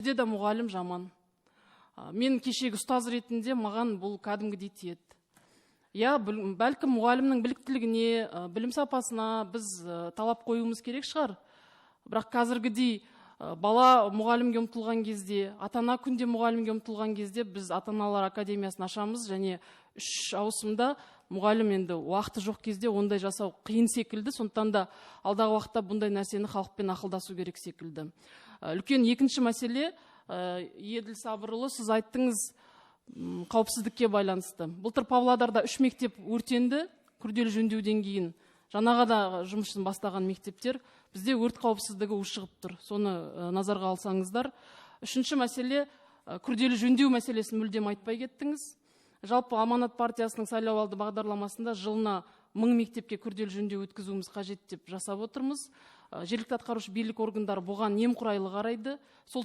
Де де мұғалім жаман. Мен кешегі ұстаз ретінде маған бұл кәдімгідей тиеді. Иә, бәлкім, мұғалімнің біліктілігіне, білім сапасына біз талап қоюымыз керек шығар. Бірақ қазіргідей бала мұғалімге ұмтылған кезде, ата ана күнде мұғалімге ұмтылған кезде, біз ата аналар академиясын ашамыз және үш ауысымда мұғалім енді уақыты жоқ кезде ондай жасау қиын секілді. Сондықтан да алдағы уақытта бұндай нәрсені халықпен ақылдасу керек секілді. Үлкен екінші мәселе, Еділ Сабырұлы, сіз айттыңыз, қауіпсіздікке байланысты. Былтыр Павлодарда үш мектеп өртенді, күрделі жөндеуден кейін. Жаңаға да жұмысын бастаған мектептер, бізде өрт қауіпсіздігі ушығып тұр. Соны назарға алсаңыздар. Үшінші мәселе, күрделі жөндеу мәселесін мүлдем айтпай кеттіңіз. Жалпы Аманат партиясының сайлауалды бағдарламасында жылына 1000 мектепке күрделі жөндеу өткізуіміз қажет деп жасап отырмыз. Жергілікті атқарушы билік органдары бұған немқұрайлы қарайды. Сол